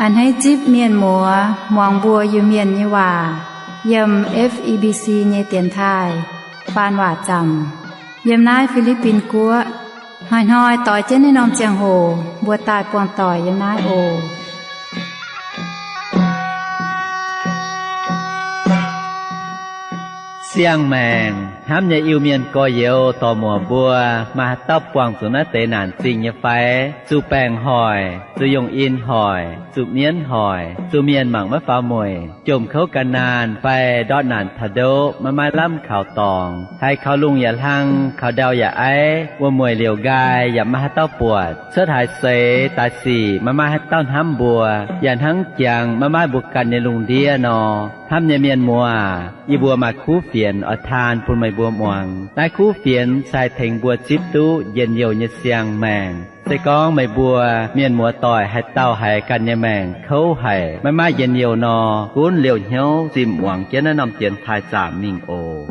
A'hneiv zipv mienh muoz muangx mbuo Iu-Mienh nyei waac yiem F E B C nyei dienx taaih faan waac zaamc yiem naaiv Fi^li^bin Guoqv. Hnoi-hnoi doix jienv naaiv norm ziangh hoc mbuo daaih buangh doic yiem naaiv oc. Siang-maengc hnamv nyei Iu-Mienh gorx-youz dorc-muoc mbuo, maaih haaix dauh buangh zuqc naaiv deix naanc zingh nyei fai? Zuqc baengc hoic, zuqc yungh in hoic, zuqc mienv hoic, zuqc mienh mangc maiv faaux mueic, jomc kouv gan naanh fai ndortv naanc taux ndoqv maiv maaih lamh kaux dorngx, haiz kaux lungh yaac hlang, kaux ndau yaac aiv, wuom-mueic liouc nqaai yaac maiv maaih haaix dauh buatc, cuotv haaix seix daaih sic maiv maaih haaix dauh hnamv mbuo, yaac hnangv jangx maiv maaih mbuo ganh nyei lungh ndiev nor. Hnamv nyei mienh muoz, yie mbuo maaih kuv fienx oix taan bun meih mbuo muangx. Naaiv kuv fienx se haih tengx mbuo zipv duqv njien-youh nyei siang-maengc. Se gorngv meih mbuo mienh muoz-doic haaix dauh haiz ganh nyei maengc kouv haic, maiv maaih njien-youh nor, gunv liouh hnyouv zinh muangx jienv naaiv norm dienx taaih zaamc mingh oc.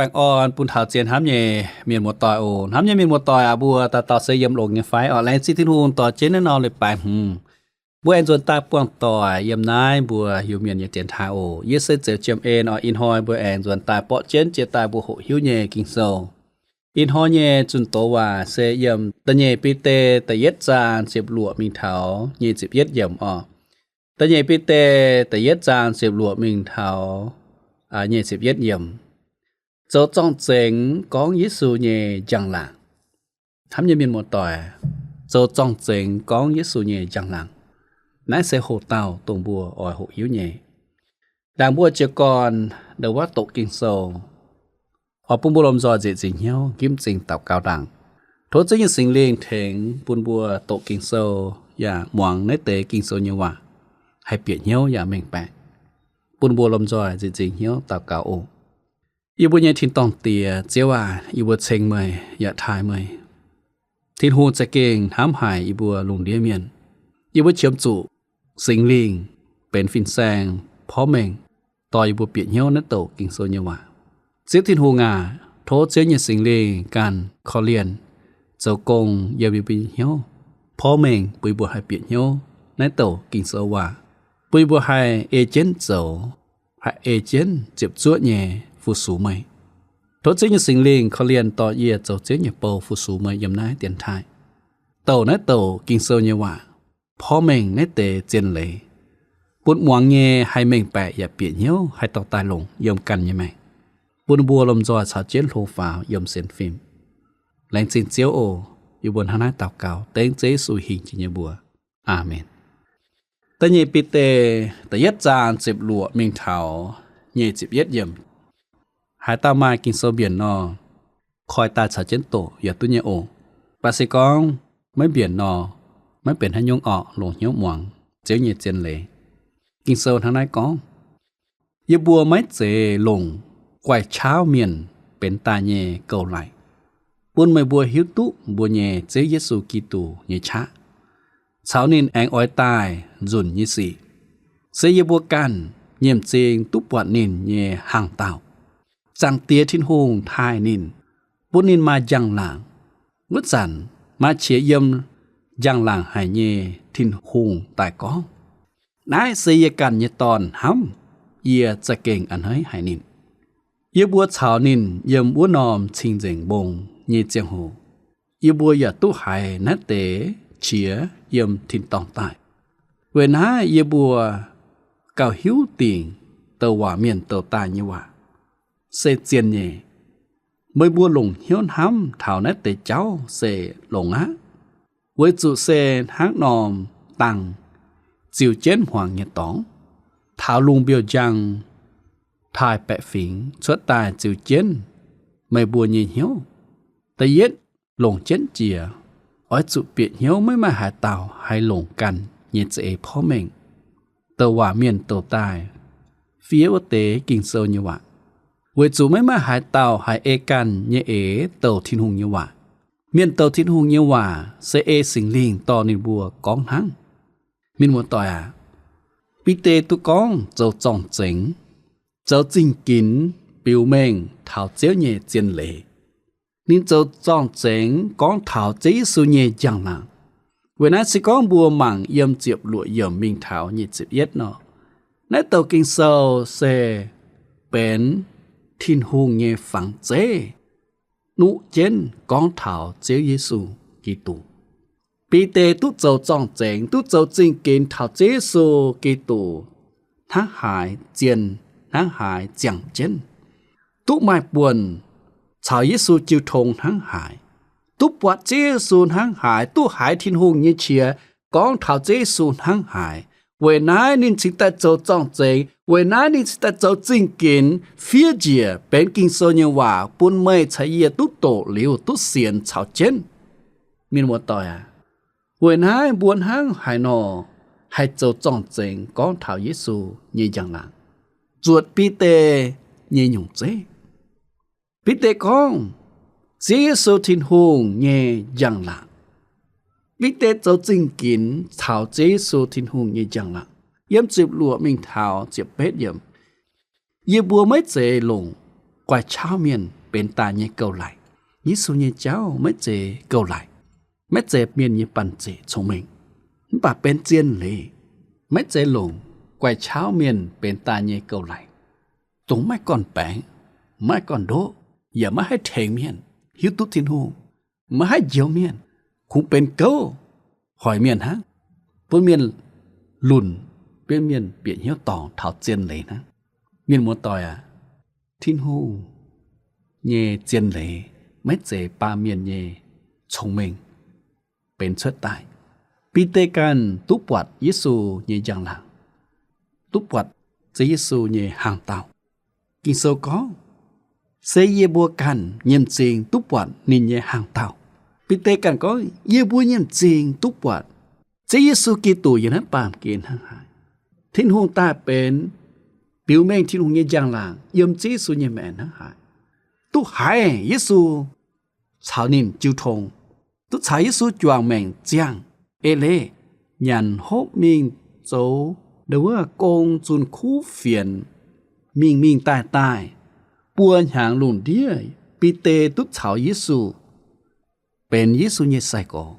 Baengh orn bun taux zien hnamv nyei mienh muoz-doic oc. Hnamv nyei mienh muoz-doic aac, mbuo dauh dauh se yiem longx nyei fai? Orqc, laengz zingh Tin-Hungh dorh jienv naaiv norm leiz-baaix hmz, mbuo aengx nzuonx daaih buangh doic yiem naaiv mbuo Iu-Mienh nyei dienx taaih oc. Yie se Zeux Jiem En orqc. Ih hnoi mbuo aengx nzuonx daaih borqv jienv jiex daaih mbuo hoqc hiuv nyei Ging-Sou. Ih hnoi nyei zunh doz waac se yiem Da'nyeic Bide da'yietv zaang ziepc luoqc mingh taux nyei ziepc yietv yiemc orqc. Da'nyeic Bide da'yietv zaang ziepc luoqc mingh taux nyei ziepc yietv yiemc. Zoux zorng-zengx gorngv Yesu nyei njang-laangc. Hnamv nyei mienh muoz-doic, zoux zorng-zengx gorngv Yesu nyei njang-laangc. Naaiv se hoc-dauh dongh mbuo oix hoqc hiuv nyei. Ndaangc mbuo jiez gorn ndau wuov doqc Ging-Sou, oix bun mbuo lomh nzoih nzieqc nzingc hnyouv nqimv m'zing daux gaux ndaangc. Tov Ziouv nyei Singx Lingh tengx bun mbuo doqc Ging-Sou yaac muangx naaiv deix Ging-Sou nyei waac haih bieqc hnyouv yaac mengh baeqc. Bun mbuo lomh nzoih nzieqc nzingc hnyouv daux gaux oc. Yie mbuo nyei tin-dorngh Diex, Ziouv aac, yie mbuo ceng meih yaac taaih meih. Tin-Hungh za'gengh hnamv haic yie mbuo lungh ndiev mienh. Yie mbuo qiemx zuqc Singx Lingh benx fin-saeng porv mengh dorh yie mbuo bieqc hnyouv naaiv doqc Ging-Sou nyei waac. Ziouv Tin-Hungh aac, tov Ziouv nyei Singx Lingh ganh korv-lienh zoux gong yiem yie mbuo nyei hnyouv, porv mengh bun yie mbuo haih bieqc hnyouv naaiv doqc Ging-Sou waac, bun yie mbuo haih ei jienv zoux, haih ei jienv ziepc zuoqv nyei fu-sux meih. Tov Ziouv nyei Singx Lingh korv-lienh dorh yie zoux Ziouv nyei bou fu-sux meih yiem naaiv dienx taaih, doqc naaiv doqc Ging-Sou nyei waac, porv mengh naaiv deix zien leiz, bun muangx nyei haih mengh baeqc yaac bieqc hnyouv haih dorh daaih longc yiem ganh nyei maengc, bun mbuo lomh nzoih caux jienv hlo faaux yiem sienx fim. Laengz zingh Ziouv oc. Yie mbuo hnangv naaiv daux gaux dengv Ziouv Yesu hingh jiex nyei mbuox. Aamen. Da'nyeic Bide da'yietv zaang ziepc luoqc mingh taux nyei ziepc yietv yiemc. Haaix dauh maaih Ging-Sou mbienc nor, koi daaih caux jienv doqc yaac duqv nyei oc. Mv baac se gorngv maiv mbienc nor, maiv benx haaix nyungc orqc, longc hnyouv muangx Ziouv nyei zien leiz. Ging-Sou hnangv naaiv gorngv, Yie mbuo maiv zeiz longc guaix-qaauv mienh benx daaih nyei gouv-laic, bun meih mbuo hiuv duqv mbuo nyei Ziouv Yesu Giduc nyei qaqv caux ninh aengx oix daaih nzunc nyei sic. Se yie mbuo ganh nyei m'zing duqv buatc ninh nyei hnaangx-daauh. Zaangc Diex Tin-Hungh taaih ninh, bun ninh maaih njang-laangc. Wuov zanc maaih qiex yiem njang-laangc haic nyei Tin-Hungh daaih gorngv, Naaiv se yie ganh nyei Dorn hnamv, yie za'gengh a'hneiv haic ninh. Yie mbuo caux ninh yiem wuov norm cing-nzengc mbong nyei ziangh hoc, yie mbuo yaac duqv haiz naaiv deix qiex yiem tin-dorngh daaih. Weic naaiv yie mbuo gauh hiuv dingc douc waac mienh douc daaih nyei waac se zien nyei. Meih mbuo longc hnyouv hnamv taux naaiv deix jauv se longx aqv, weic zuqc se hnangv norm dangh ziux jienv hmuangx nyei dorngx, taux lungh mbiouh njang taaih baeqc fingx cuotv daaih ziux jienv meih mbuo nyei hnyouv. Da'yietv, longc jienv jiex, oix zuqc bieqc hnyouv maiv maaih haaix dauh haih longc ganh nyei za'eix porv mengh. Douc waac mienh douc daaih fiev wuov deix Ging-Sou nyei waac, weic zuqc maiv maaih haaix dauh haih ei ganh nyei eix douc Tin-Hungh nyei waac. Mienh douc Tin-Hungh nyei waac se ei Singx Lingh dorh ninh mbuo gorngv hnangv. Mienh muoz-doic aac, Bide duqv gorngv zoux zorng-zengx, zoux zingh ginx biux mengh taux Ziouv nyei zien leiz. Ninh zoux zorng-zengx gorngv taux Ziouv Yesu nyei njang-laangc. Weic naaiv se gorngv mbuo mangc yiem ziepc luoqc yiemc mingh taux nyic ziepc yietv nor, naaiv douc Ging-Sou se benx Tin-Hungh nyei fangx zeiv nuqv jienv gorngv taux Ziouv Yesu Giduc. Bide duqv zoux zorng-zengx, duqv zoux zingh ginx taux Ziouv Yesu Giduc hnangv haaix zien, hnangv haaix ziangh jienv, duqv maaih buonc caux Yesu jiu tong hnangv haaix, duqv buatc Ziouv Yesu hnangv haaix, duqv haiz Tin-Hungh nyei qiex gorngv taux Ziouv Yesu hnangv haaix. Weic naaiv ninh cingx daaih zoux zorng-zengx, weic naaiv ninh cingx daaih zoux zingh ginx fiev njiec benx Ging-Sou nyei waac bun meih caux yie duqv doqc liuz duqv sienx caux jienv. Mienh muoz-doic aac, weic naaiv mbuo hnangv haaix nor haih zoux zorng-zengx gorngv taux Yesu nyei njang-laangc, zuotc Bide nyei nyungc zeiv. Bide gorngv Ziouv Yesu Tin-Hungh nyei njang-laangc. Bide zoux zingh ginx caux Ziouv Yesu Tin-Hungh nyei njang-laangc. Yiem ziepc luoqc mingh taux ziepc betv yiemc, yie mbuo maiv zeiz longc guai-qauv mienh benx daaih nyei gouv-laic. Yesu nyei jauv maiv zeiz gouv-laic, maiv zeiz mienh nyei banh zeic cong-mengh, mv baac benx zien leiz, maiv zeiz longc guai-qauv mienh benx daaih nyei gouv-laic. Dongh maiv gorn-baengx, maiv gorn-ndoqv, yaac maiv haih tengx mienh hiuv duqv Tin-Hungh, maiv haih njoux mienh, kungx benx gouv hoic mienh hnangv, bun mienh lunc, bun mienh bieqc hnyouv dorngc taux zien leiz hnangv. Mienh muoz-doic aac, Tin-Hungh nyei zien leiz maiv zeiz baamh mienh nyei cong-mengh benx cuotv daaih. Bide ganh duqv buatc Yesu nyei njang-laangc, duqv buatc Ziouv Yesu nyei hnaangx-daauh. Ging-Sou gorngv, se yie mbuo ganh nyei m'zing duqv buatc ninh nyei hnaangx-daauh. Bide ganh gorngv, yie mbuo nyei m'zing duqv buatc Ziouv Yesu Giduc yiem naaiv baamh gen hnangv haaix. Tin-Hungh daaih benx biux mengh Tin-Hungh nyei njang-laangc yiem Ziouv Yesu nyei maengc hnangv haaix. Duqv haiz Yesu caux ninh jiu tong, duqv caux Yesu juangc maengc ziangh eix leiz, nyanc hopv mingh zoux ndau wuov gong zunh kuv fienx, mingh mingh daaih daaih, buo hnyangx lungh ndiev Bide duqv caux Yesu benx Yesu nyei sai-gorx,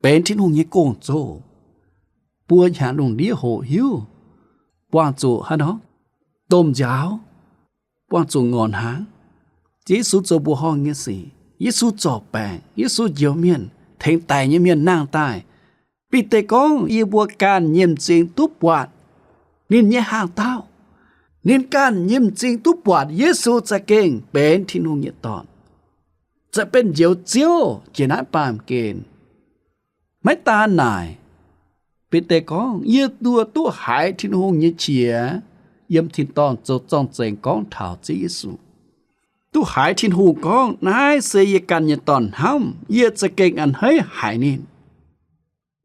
benx Tin-Hungh nyei gong-zoh. Buo hnyangx lungh ndiev hoqc hiuv, buangh zuqc haaix nor, domh nziaaux, buangh zuqc ngorc hnaangx. Ziouv Yesu zoux mbuoqc horngh nyei sic, Yesu zorc baengc, Yesu njoux mienh, tengx daic nyei mienh nangh daaih. Bide gorngv, yie mbuo ganh nyei m'zing duqv buatc ninh nyei hnaangx-daauh. Ninh ganh nyei m'zing duqv buatc Yesu za'gengh benx Tin-Hungh nyei Dorn, za'gengh benx Njoux Ziouv jiex naaiv baamh gen. Maiv daan naaic, Bide gorngv, yie mbuo duqv haiz Tin-Hungh nyei qiex yiem tin-dorngh zoux zorng-zengx gorngv taux Ziouv Yesu. Duqv haiz Tin-Hungh gorngv, naaiv se yie ganh nyei Dorn hnamv, yie za'gengh a'hneiv haic ninh.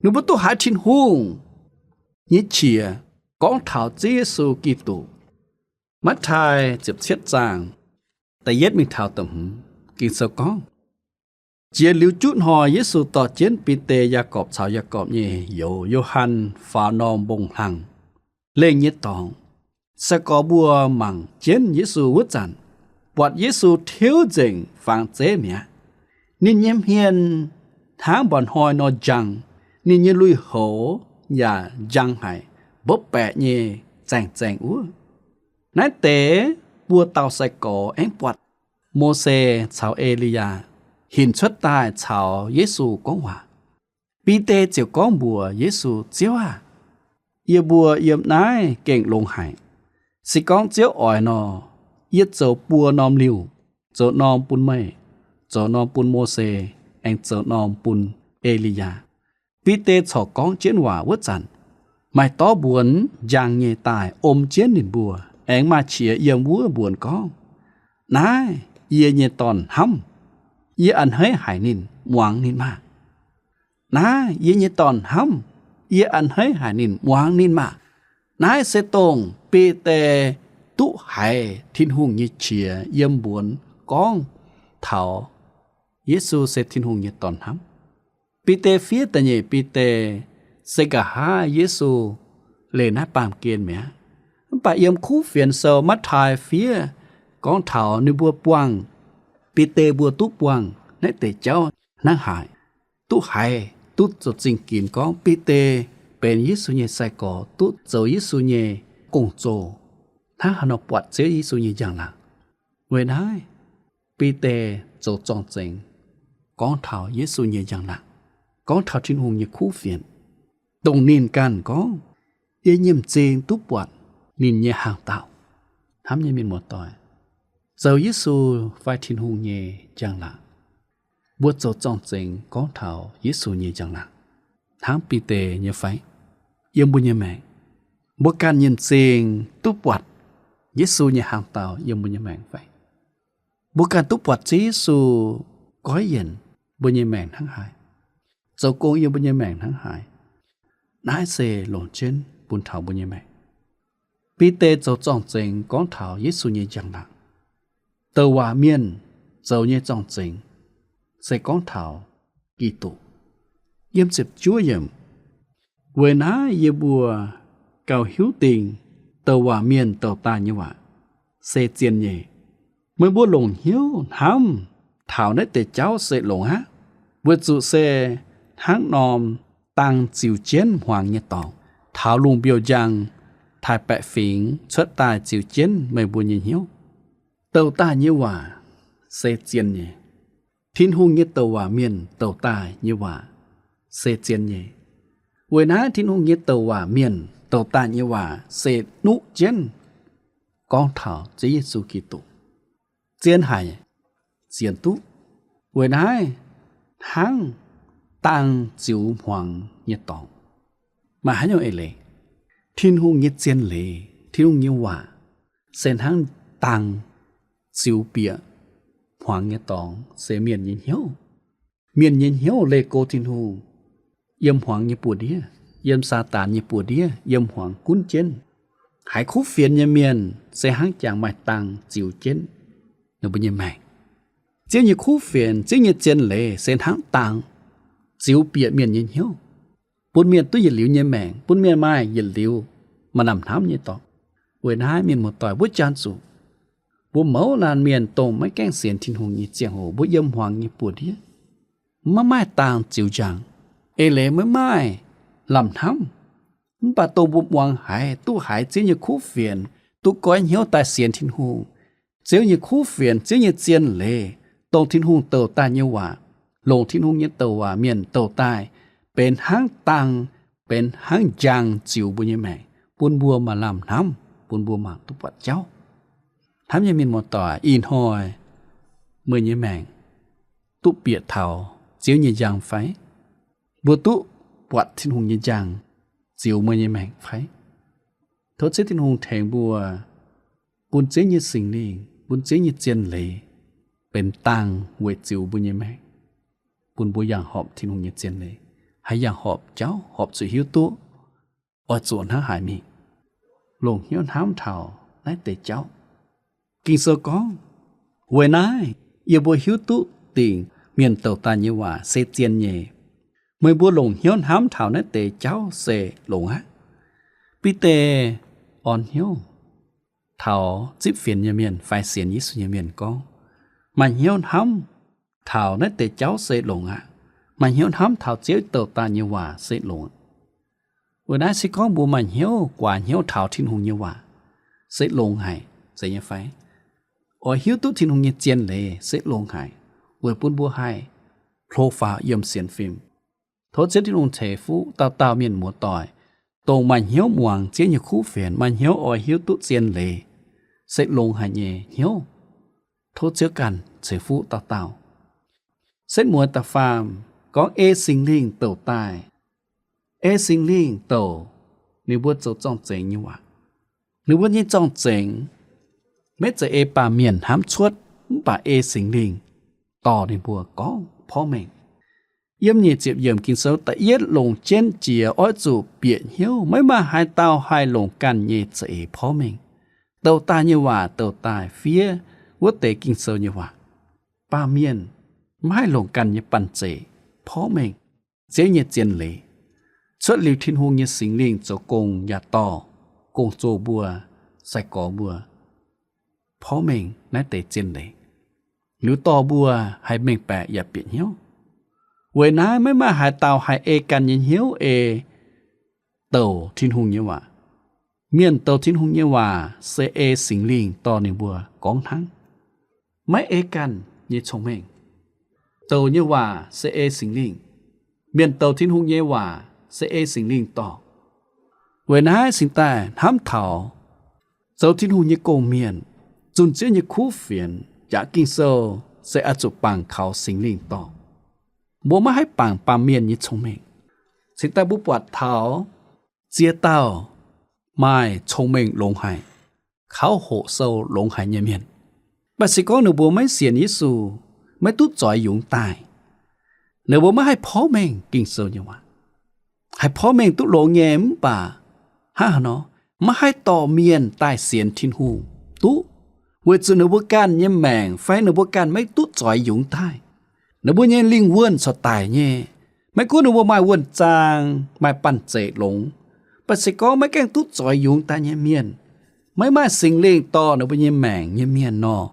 Ninh mbuo duqv haiz Tin-Hungh nyei qiex gorngv taux Ziouv Yesu Giduc. Matv^taai ziepc cietv zaang, da'yietv mingh taux da'hmz, Ging-Sou gorngv, jiex liuz juqv hnoi Yesu dorh jienv Bide, Yaagorpc caux Yaagorpc nyei youz, Yo^han, faaux norm mbong-hlang lengh nyei dorngx. Sai-gorx mbuo mangc jienv Yesu wuov zanc, buatc Yesu tiuv nzengc fangx zeiv mi'aqv. Ninh nyei hmien hnangv mba'hnoi nor njang, ninh nyei lui-houx yaac njang haic, mbopv baeqc nyei zaengh zaengh wuov. Naaiv deix buo dauh sai-gorx aengv buatc Mose caux E^li^yaa hinc cuotv daaih caux Yesu gorngv waac. Bide ziouc gorngv mbuox Yesu, Ziouv aah! Yie mbuo yiem naaiv gengh longx haic. Se gorngv Ziouv oix nor, yie zoux buo norm liuh, zoux norm bun meih, zoux norm bun Mose, aengx zoux norm bun E^li^yaa. Bide corc gorngv jienv waac wuov zanc, maaih dorv mbuonx njang nyei daaih om jienv ninh mbuo, aengx maaih qiex yiem wuov mbuonx gorngv, Naaiv yie nyei Dorn hnamv. Yie a'hneiv haic ninh. Muangx ninh maah! Naaiv yie nyei Dorn hnamv. Yie a'hneiv haic ninh. Muangx ninh maah! Naaiv se dongh Bide duqv haiz Tin-Hungh nyei qiex yiem mbuonx gorngv taux Yesu se Tin-Hungh nyei Dorn hnamv. Bide fiev da'nyeic Bide se nqa'haav Yesu leih naaiv baamh gen mi'aqv. Mv baac yiem kuv fienx sou Matv^taai fiev gorngv taux ninh mbuo buangh, Bide mbuo duqv buangh naaiv deix jauv hnangv haaix, duqv haiz, duqv zoux zingh ginx gorngv Bide benx Yesu nyei sai-gorx, duqv zoux Yesu nyei gong-zoh, hnangv haaix nor buatc Ziouv Yesu nyei njang-laangc. Weic naaiv, Bide zoux zorng-zengx gorngv taux Yesu nyei njang-laangc, gorngv taux Tin-Hungh nyei kuv fienx, dongh ninh ganh gorngv, yie nyei m'zing duqv buatc ninh nyei hnaangx-daauh. Hnamv nyei mienh muoz-doic, zoux Yesu fai Tin-Hungh nyei njang-laangc, mbuo zoux zorng-zengx gorngv taux Yesu nyei njang-laangc hnangv Bide nyei fai? Yiem mbuo nyei maengc, mbuo ganh nyei m'zing duqv buatc Yesu nyei hnaangx-daauh yiem mbuo nyei maengc fai? Mbuo ganh duqv buatc Ziouv Yesu goiv yienc mbuo nyei maengc hnangv haaix, zoux gong yiem mbuo nyei maengc hnangv haaix? Naaiv se longc jienv bun taux mbuo nyei maengc. Bide zoux zorng-zengx gorngv taux Yesu nyei njang-laangc. Douc waac mienh zoux nyei zorng-zengx se gorngv taux Giduc. Yiem ziepc juov yiemc, weic naaiv yie mbuo gauh hiuv dingh douc waac mienh douc daaih nyei waac se zien nyei. Meih mbuo longc hnyouv hnamv taux naaiv deix jauv se longx aqv, weic zuqc se hnangv norm dang ziux jienv hmuangx nyei dorngx, taux lungh mbiouh njang taaix-baeqc fingx cuotv daaih ziux jienv meih mbuo nyei hnyouv. Douc daaih nyei waac se zien nyei. Tin-Hungh nyei douc waac mienh douc daaih nyei waac se zien nyei. Weic naaiv Tin-Hungh nyei douc waac mienh douc daaih nyei waac se nuqv jienv gorngv taux Ziouv Yesu Giduc. Zien haic, sienx duqv. Weic naaiv hnangv dang ziux hmuangx nyei dorngx. Maaih haaix nyungc eix leiz? Tin-Hungh nyei zien leiz, Tin-Hungh nyei waac se hnangv dang ziux bieqc hmuangx nyei dorngx se mienh nyei hnyouv. Mienh nyei hnyouv leih go Tin-Hungh, yiem hmuangx nyei buoz-ndiev, yiem Saadaan nyei buoz-ndiev, yiem hmuangx gunv jienv. Haiz kuv fienx nyei mienh se hnangv jangx maaih dang ziux jienv ninh mbuo nyei maengc. Ziouv nyei kuv fienx, Ziouv nyei zien leiz se hnangv dang ziux bieqc mienh nyei hnyouv, bun mienh duqv yietc liuz nyei maengc, bun mienh maaih yietc liuz maaih lamh hnamv nyei dorngx. Weic naaiv mienh muoz-doic, mbuo janx zuqc, mbuo mouz laanh mienh dongh maiv gaengh sienx Tin-Hungh nyei ziangh hoc, mbuo yiem hmuangx nyei buoz-ndiev, maiv maaih dang ziux njang, eix leiz maiv maaih lamh hnamv. Mv baac dongh mbuo muangx haiz, duqv haiz Ziouv nyei kuv fienx, duqv goiv hnyouv daaih sienx Tin-Hungh, Ziouv nyei kuv fienx, Ziouv nyei zien leiz, dongh Tin-Hungh douc daaih nyei waac, longc Tin-Hungh nyei douc waac mienh douc daaih, benx hnangv dang, benx hnangv njang ziux mbuo nyei maengc, bun mbuo maaih lamh hnamv, bun mbuo mangc duqv buatc jauv. Hnamv nyei mienh muoz-doic, ih hnoi meih nyei maengc duqv bieqc taux Ziouv nyei njang fai? Mbuo duqv buatc Tin-Hungh nyei njang ziux meih nyei maengc fai? Tov Ziouv Tin-Hungh tengx mbuo, bun Ziouv nyei Singx Lingh, bun Ziouv nyei zien leiz benx dang weic ziux mbuo nyei maengc, bun mbuo yangh horpc Tin-Hungh nyei zien leiz, haih yangh horpc jauv, horpc zuqc hiuv duqv oix zuqc hnangv haaix mingh, longc hnyouv hnamv taux naaiv deix jauv. Ging-Sou gorngv, weic naaiv yie mbuo hiuv duqv dingc mienh douc daaih nyei waac se zien nyei. Meih mbuo longc hnyouv hnamv taux naaiv deix jauv se longx aqv. Bide orn hnyouv taux zipv fienx nyei mienh fai sienx Yesu nyei mienh gorngv, maaih hnyouv hnamv taux naaiv deix jauv se longx aqv. Maaih hnyouv hnamv taux Ziouv douc daaih nyei waac se longx. Weic naaiv se gorngv mbuo maaih hnyouv guaax hnyouv taux Tin-Hungh nyei waac se longx haic, zeiz nyei fai? Oix hiuv duqv Tin-Hungh nyei zien leiz se longx haic, weic bun mbuo haih hlo faaux yiem sienx fim. Tov Ziouv Tin-Hungh ceix fuqv dauh dauh mienh muoz-doic, dongh maaih hnyouv muangx Ziouv nyei kuv fienx, maaih hnyouv oix hiuv duqv zien leiz se longx haic nyei hnyouv. Tov Ziouv ganh ceix fuqv dauh dauh. Setv mueiz da'faam gorngv ei Singx Lingh douc daaih. Ei Singx Lingh douc ninh mbuo zoux zorng-zengx nyei waac. Ninh mbuo nyei zorng-zengx maiv zeiz ei baamh mienh hnamv cuotv, mv baac ei Singx Lingh dorh ninh mbuo gorngv porv mengh. Yiem nyic ziepc yiemc Ging-Sou da'yietv longc jienv jiex oix zuqc bieqc hnyouv, maiv maaih haaix dauh haih longc ganh nyei za'eix porv mengh. Douc daaih nyei waac douc daaih fiev wuov deix Ging-Sou nyei waac. Baamh mienh maiv haih longc ganh nyei banh zeic porv mengh. Ziouv nyei zien leiz cuotv liuz Tin-Hungh nyei Singx Lingh zoux gong yaac dorh gong-zoh mbuo, sai-gorx mbuo porv mengh naaiv deix zien leiz, liuz dorh mbuo haih mengh baeqc yaac bieqc hnyouv. Weic naaiv maiv maaih haaix dauh haih ei ganh nyei hnyouv ei douc Tin-Hungh nyei waac. Mienh douc Tin-Hungh nyei waac se ei Singx Lingh dorh ninh mbuo gorngv hnangv, maiv ei ganh nyei cong-mengh. Douc nyei waac se ei Singx Lingh. Mienh douc Tin-Hungh nyei waac se ei Singx Lingh dorh. Weic naaiv cingx daaih hnamv taux zoux Tin-Hungh nyei gong-mienh, zunh Ziouv nyei kuv fienx, jaax Ging-Sou se oix zuqc bangc kaux Singx Lingh dorh. Mbuo maiv haih bangc baamh mienh nyei cong-mengh. Cingx daaih mbuo buatc taux ziex dauh maaih cong-mengh longx haic, kauv hoqc sou longx haic nyei mienh, mv baac se gorngv ninh mbuo maiv sienx Yesu, maiv duqv zoix yungz daaih, ninh mbuo maiv haih porv mengh Ging-Sou nyei waac. Haih porv mengh duqv longx nyei mv baac hnangv haaix nor, maiv haih dorh mienh daaih sienx Tin-Hungh duqv, weic zuqc ninh mbuo ganh nyei maengc fai ninh mbuo ganh maiv duqv zoix yungz daaih. Ninh mbuo nyei lingh wuonh corc daic nyei. Maiv gunv ninh mbuo maaih wuonh zaang, maaih banh zeic longx, mv baac se gorngv maiv gaengh duqv zoix yungz daaih nyei mienh, maiv maaih Singx Lingh dorh ninh mbuo nyei maengc nyei mienh nor,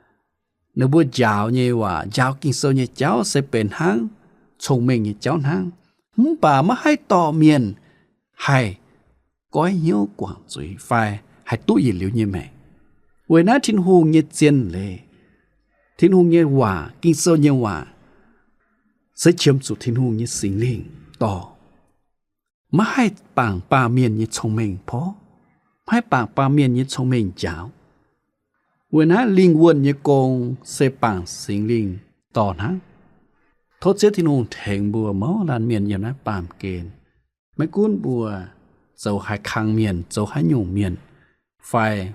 ninh mbuo njaaux nyei waac, njaaux Ging-Sou nyei jauv se benx hnangv cong-mengh nyei jauv hnangv, mv baac maiv haih dorh mienh haih goiv hnyouv guangc zuiz fai haih duqv yietc liuz nyei maengc. Weic naaiv Tin-Hungh nyei zien leiz, Tin-Hungh nyei waac, Ging-Sou nyei waac, se qiemx zuqc Tin-Hungh nyei Singx Lingh dorh. Maiv haih bangc baamh mienh nyei cong-mengh porv, maiv haih bangc baamh mienh nyei cong-mengh njaaux. Weic naaiv lingh wuonh nyei gong se bangc Singx Lingh dorh hnangv. Tov Ziouv Tin-Hungh tengx mbuo mouz laanh mienh yiem naaiv baamh gen. Maiv gunv mbuo zoux haaix kang mienh, zoux haaix nyungc mienh, fai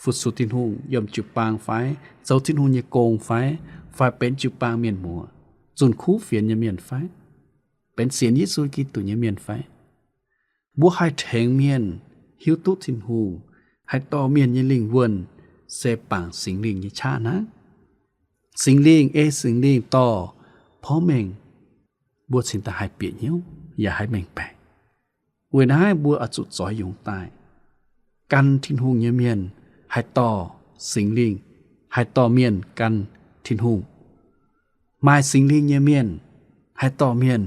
fu-sux Tin-Hungh yiem jiu-baang fai zoux Tin-Hungh nyei gong fai, fai benx jiu-baang mienh muoz, zunh kuv fienx nyei mienh fai, benx sienx Yesu Giduc nyei mienh fai, mbuo haih tengx mienh hiuv duqv Tin-Hungh, haih dorh mienh nyei lingh wuonh se bangc Singx Lingh nyei qaqv hnangv. Singx Lingh, ei Singx Lingh dorh porv mengh, mbuo cingx daaih haih bieqc hnyouv yaac haih mengh baeqc. Weic naaiv mbuo oix zuqc zoix yungz daaih. Gan Tin-Hungh nyei mienh haih dorh Singx Lingh, haih dorh mienh gan Tin-Hungh. Maaih Singx Lingh nyei mienh haih dorh mienh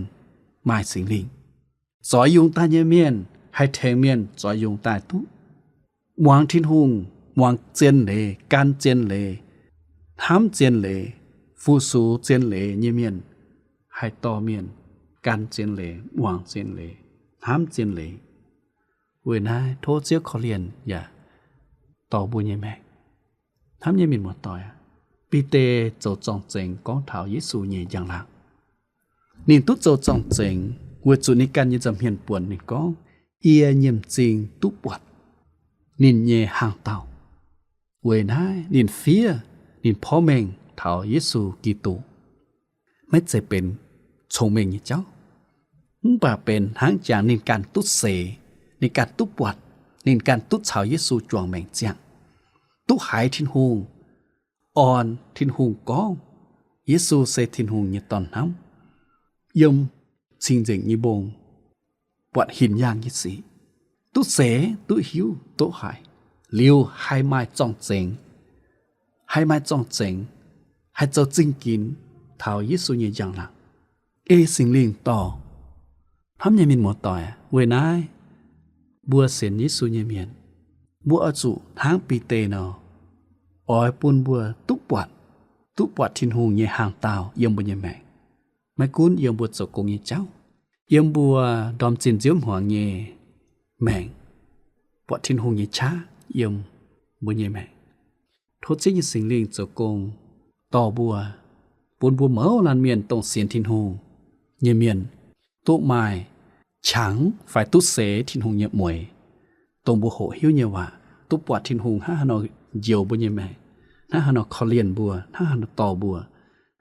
maaih Singx Lingh. Zoix yungz daaih nyei mienh haih tengx mienh zoix yungz daaih duqv. Muangx Tin-Hungh, muangx zien leiz, gan zien leiz, hnamv zien leiz, fu-sux zien leiz nyei mienh haih dorh mienh gan zien leiz, muangx zien leiz, hnamv zien leiz. Weic naaiv tov Ziouv korv-lienh yaac dorh mbuo nyei maengc. Hnamv nyei mienh muoz-doic aac, Bide zoux zorng-zengx gorngv taux Yesu nyei njang-laangc. Ninh duqv zoux zorng-zengx weic zuqc ninh ganh nyei nza'hmien buonc ninh gorngv, Yie nyei m'zing duqv buatc ninh nyei hnaangx-daauh. Weic naaiv ninh fiev, ninh porv mengh taux Yesu Giduc. Maiv zeiz benx cong-mengh nyei jauv, mv baac benx hnangv jangx ninh ganh duqv seix, ninh ganh duqv buatc, ninh ganh duqv caux Yesu juangc maengc ziangh, duqv haiz Tin-Hungh orn, Tin-Hungh gorngv Yesu se Tin-Hungh nyei Dorn-hnamv, yiem cing-nzengc nyei mbong buatc hinc yaangh nyei sic, duqv seix, duqv hiuv, duqv haiz, liuz haih maaih zorng-zengx, haih maaih zorng-zengx, haih zoux zingh ginx taux Yesu nyei njang-laangc, ei Singx Lingh dorh. Hnamv nyei mienh muoz-doic, weic naaiv mbuo sienx Yesu nyei mienh, mbuo oix zuqc hnangv Bide nor, oix bun mbuo duqv buatc, duqv buatc Tin-Hungh nyei hnaangx-daauh yiem mbuo nyei maengc. Maiv gunv yiem mbuo zoux gong nyei jauv, yiem mbuo ndorm zinh nziouv hmuangx nyei maengc, buatc Tin-Hungh nyei qaqv yiem mbuo nyei maengc. Tov Ziouv nyei Singx Lingh zoux gong dorh mbuo, bun mbuo mouz laanh mienh dongh sienx Tin-Hungh nyei mienh duqv maaih qangx fai duqv seix Tin-Hungh nyei mueix, dongh mbuo hoqc hiuv nyei waac, duqv buatc Tin-Hungh hnangv haaix nor njoux mbuo nyei maengc, hnangv haaix nor korv-lienh mbuo, hnangv haaix nor dorh mbuo,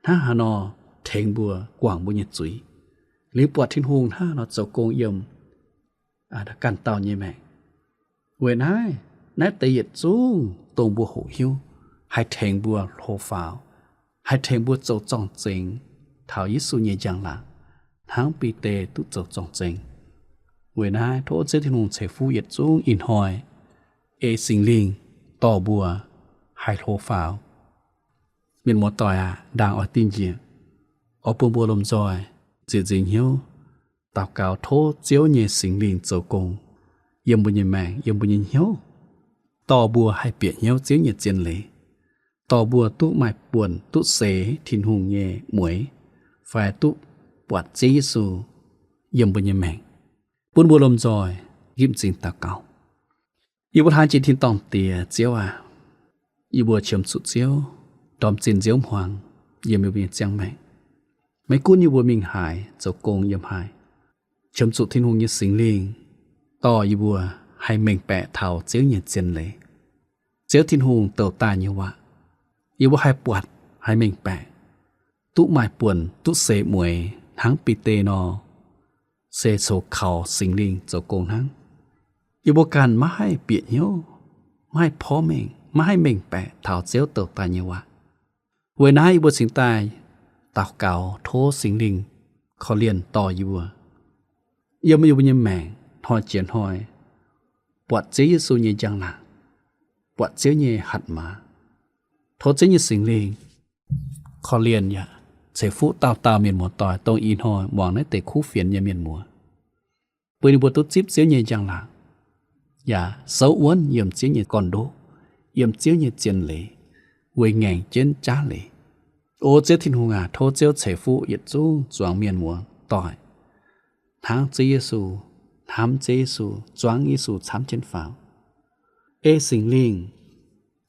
hnangv haaix nor tengx mbuo guangc mbuo nyei zuiz. liuz buatc Tin-Hungh hnangv nor zoux gong yiem ganh dauh nyei maengc. Weic naaiv, naaiv deix yietc zungv dongh mbuo hoqc hiuv, haih tengx mbuo hlo faaux, haih tengx mbuo zoux zorng-zengx taux Yesu nyei njang-laangc, hnangv Bide duqv zoux zorng-zengx. Weic naaiv tov Ziouv Tin-Hungh ceix fuqv yietc zungv ih hnoi ei Singx Lingh dorh mbuo haih hlo faaux. Mienh muoz-doic aac, ndaangc oix dingh njiec, oix bun mbuo lomh nzoih ziec nzingc hnyouv daux gaux tov Ziouv nyei Singx Lingh zoux gong yiem mbuo nyei maengc, yiem mbuo nyei hnyouv, dorh mbuo haih bieqc hnyouv Ziouv nyei zien leiz, dorh mbuo duqv maaih buonc duqv seix Tin-Hungh nyei mueix, fai duqv buatc Ziouv Yesu yiem mbuo nyei maengc, bun mbuo lomh nzoih nqipv m'zing daux gaux. Yie mbuo hnamv jiex tin-dorngh Diex Ziouv aac, yie mbuo qiemx zuqc Ziouv ndorm zinh nziouv hmuangx yiem yie mbuo nyei ziangh maengc. Maiv gunv yie mbuo mingh haaix, zoux gong yiem haaix, qiemx zuqc Tin-Hungh nyei Singx Lingh dorh yie mbuo haih mengh baeqc taux Ziouv nyei zien leiz, Ziouv Tin-Hungh douc daaih nyei waac. Yie mbuo haih buatc, haih mengh baeqc, duqv maaih buonc duqv seix mueix hnangv Bide nor, se coux kaux Singx Lingh zoux gong hnangv. Yie mbuo ganh maiv haih bieqc hnyouv, maiv haih porv mengh, maiv haih mengh baeqc taux Ziouv douc daaih nyei waac. Weic naaiv yie mbuo cingx daaih daux gaux tov Singx Lingh korv-lienh dorh yie mbuo yiem yie mbuo nyei maengc hnoi jiex hnoi buatc Ziouv Yesu nyei njang-laangc, buatc Ziouv nyei hatc maaz. Tov Ziouv nyei Singx Lingh korv-lienh yaac ceix fuqv dauh dauh mienh muoz-doic dongh ih hnoi muangx naaiv deix kuv fienx nyei mienh muoz, bun ninh mbuo duqv zipv Ziouv nyei njang-laangc, yaac souv wuonv yiem Ziouv nyei gorn-ndoqv, yiem Ziouv nyei zien leiz, weic ngaengc jienv jaav leiz. O Ziouv Tin-Hungh aac, tov Ziouv ceix fuqv yietc zungv zuangx mienh muoz-doic hnangv Ziouv Yesu, hnamv Ziouv Yesu, zuangx Yesu camv jienv faaux. Ei Singx Lingh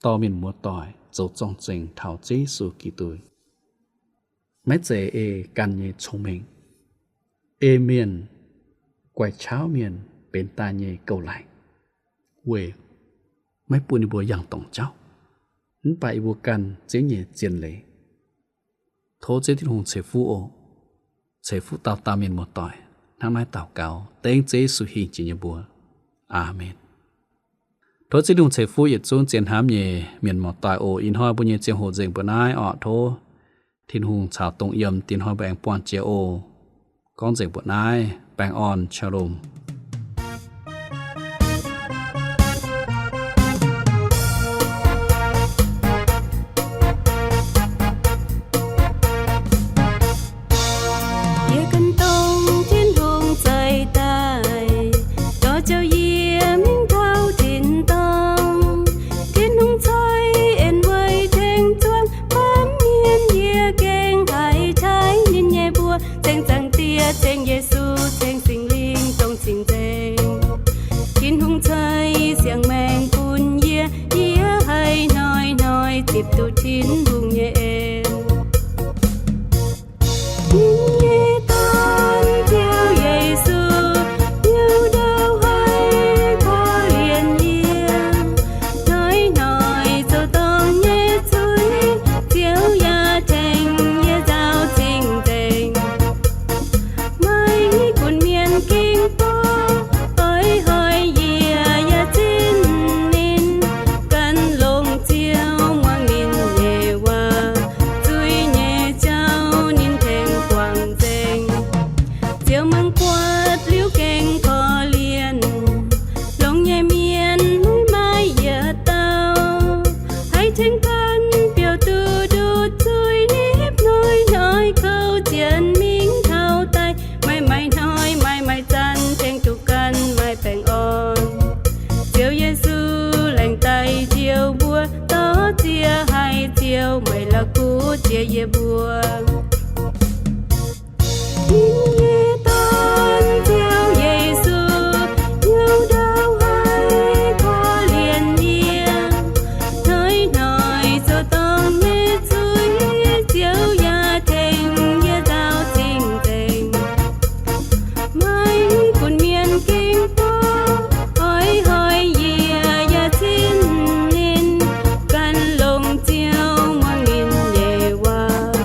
dorh mienh muoz-doic zoux zorng-zengx taux Ziouv Yesu Giduc. Maiv zeiz ei ganh nyei cong-mengh, ei mienh, guai-qaauv mienh benx daaih nyei gouv-laangc, weic maiv bun yie mbuo yangh dorngc jauv, mv baac yie mbuo ganh Ziouv nyei zien leiz. Tov Ziouv Tin-Hungh ceix fuqv oc. Ceix fuqv dauh dauh mienh muoz-doic. Hnangv naaiv daux gaux dengv Ziouv Yesu hingh jiex nyei mbuox. Aamen. Tov Ziouv Tin-Hungh ceix fuqv yietc zungv zien hnamv nyei mienh muoz-doic oc. Ih hnoi mbuo nyei ziangh hoc nzengc mbuo naaiv oc. Tov Tin-Hungh caux dongh yiem, dingc hnoi mbuo aengx buangh jiex oc. Gorngv nzengc mbuo naaiv. Baengh orn, shalom. Yie ganh dongh Tin-Hungh zeix daaih, dorh ziouc yie mingh taux tin-dorngh. Tin-Hungh ceix en weic tengx zuangx baamh mienh, yie gengh haiz taaih ninh nyei mbuox. Ceng Zaangc Diex, ceng Yesu, ceng Singx Lingh dongh cing-nzengc. Tin-Hungh ceix siang-maengc bun yie, yie haih hnoi-hnoi zipc duqv Tin-Hungh nyei en. Ninh nyei Dorn, Ziouv Yesu, hnyouv ndau haih korv-lienh yie. Hnoi-hnoi zoux dorngc nyei zuiz, Ziouv yaac tengx yie nzaaux cing-nzengc. Maiv gunv mienh ging bou oix hoic yie, yaac zinh ninh. Gan longx Ziouv muangx ninh nyei waac, zuiz nyei jauv ninh tengx guangc nzengc. Ziouv mangc buatc liuz gengh korv-lienh, longx nyei mienh maiv maaih yietc dauh haih tengx ganh biouv duqv nduqc zuiz nipv hnoi-hnoi kouv zien mingh taux daaih. Maaih maaih hnoi, maaih maaih zanc tengx duqv ganh maaih baengh orn. Ziouv Yesu laengz daaih njoux mbuo, dorh ziex haiz Ziouv meih la'kuqv jiex yie mbuo. Ninh nyei Dorn, Ziouv Yesu, hnyouv ndau haih korv-lienh yie. Hnoi-hnoi zoux dorngc nyei zuiz, Ziouv yaac tengx yie nzaaux cing-nzengc. Maiv gunv mienh ging bou oix hoic yie, yaac zinh ninh. Gan longx Ziouv muangx ninh nyei waac,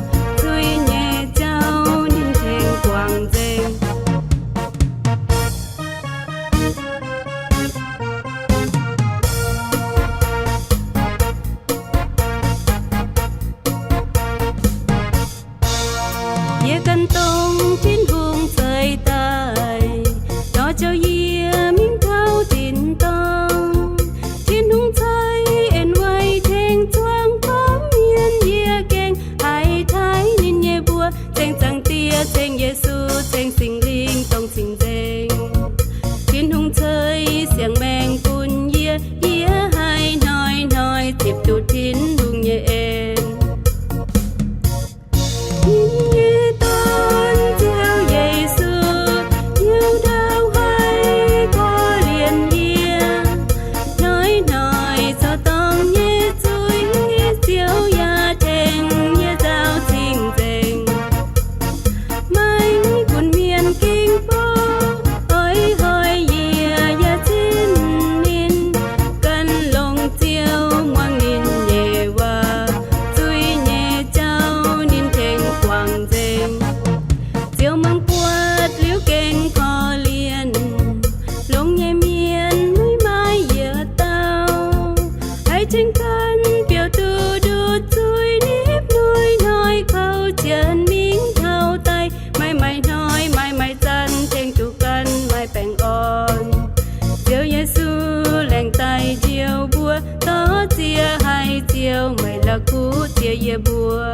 yie mbuo.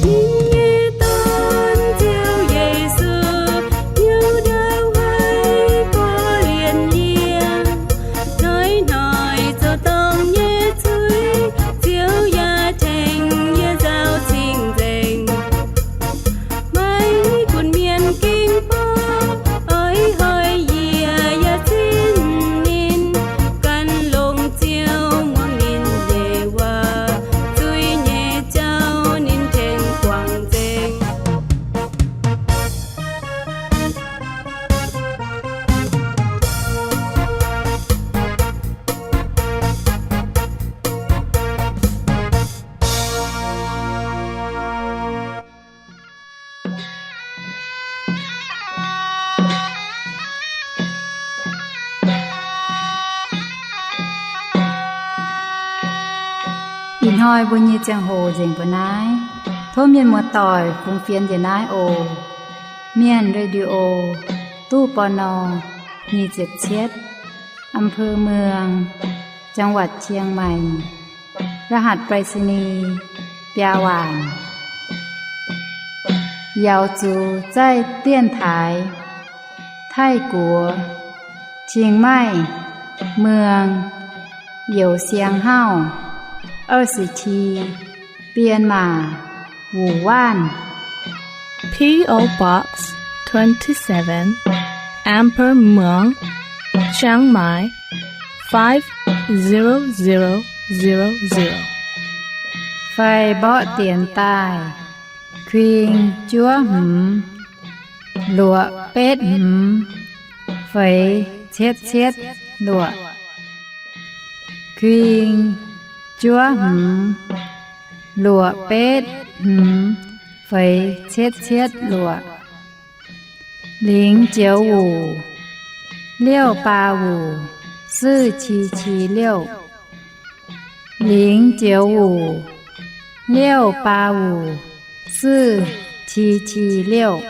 Ninh nyei Dorn, Ziouv Yesu, hnyouv ndau haiz korv-lienh yie. Hnoi-hnoi zoux dorngc nyei zuiz, Ziouv yaac tengx yie nzaaux cing-nzengc. Maiv gunv mienh ging bor oix hoic yie, yaac zinh ninh. Gan longx Ziouv muangx ninh nyei waac, zuiz nyei jauv ninh tengx guangc nzengc. Ih hnoi mbuo nyei ziangh hoc nzengc mbuo naaiv. Tov mienh muoz-doic fungx fienx njiec naaiv oc. Mienh Radio, ตู้ ปณ. nyic ziepc cietv, อำเภอเมือง จังหวัดเชียงใหม่ รหัสไปรษณีย์ biaa waanc. Yaux zuqc zaih dienx taaix Taiv-Guoqv, Chiang Mai, Muang, Youz Siang Hauv, 二十七, Bienh Maac, Wuonh Waanv. P O Box twenty-seven, อำเภอเมือง Chiang Mai, five zero zero zero zero. Fai mborqv dienx daaih, kuing juov hmz, luoqc betv hmz, feix cietv cietv luoqc. Kuing juov hmz, luoqc betv hmz, feix cietv cietv luoqc. Lingx joux wuc, liouh baa wuc, siv qi qi liouh. Lingx joux wuc, liouh baa wuc, siv qi qi liouh.